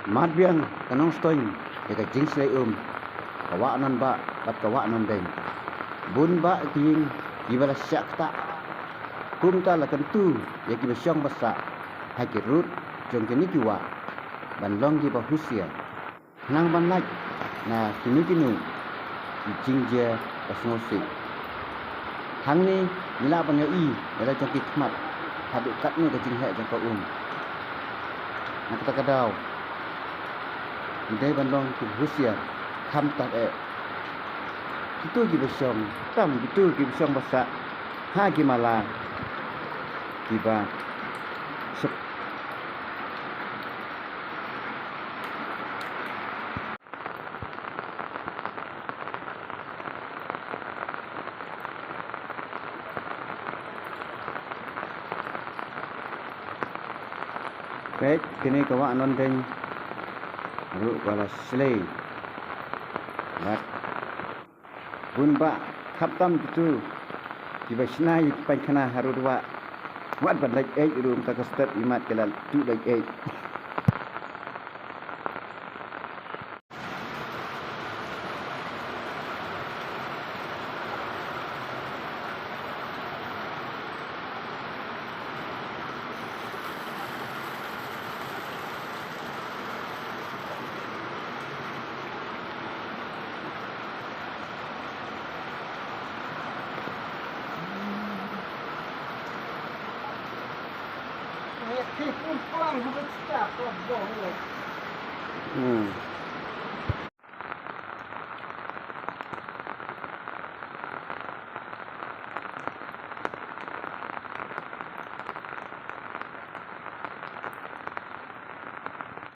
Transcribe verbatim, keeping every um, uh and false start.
Mad biang ka Nongstoiñ ïa ka jingshlei um, ka Wah Nonbah bad ka Wah Nondeiñ. Bun bah ki ïing kiba la shah ktah. Kumta la kyntu ïa kiba shong ba sah ha ki rud jong kine ki wah ban long kiba husiar, khnang ban lait na kino kino ki jingjia ba sngewsih. Hangne ngi lah ban ïohi ïa la jong ki khmat haduh katno ka jingheh jong ka um. Na kata ka daw ngi dei ban long kiba husiar, khamtam eh kito kiba shong, tam kito kiba shong ba sah ha ki mala kiba suk. Peit kane ka Wah Nondeiñ ruh ka la shlei. Bad bun bah khamtam kito kiba shna ïa ki paikhana harud wah. Wat ban leit eit ruh, mynta ka step imat ka la tuh leit eit. Hmm.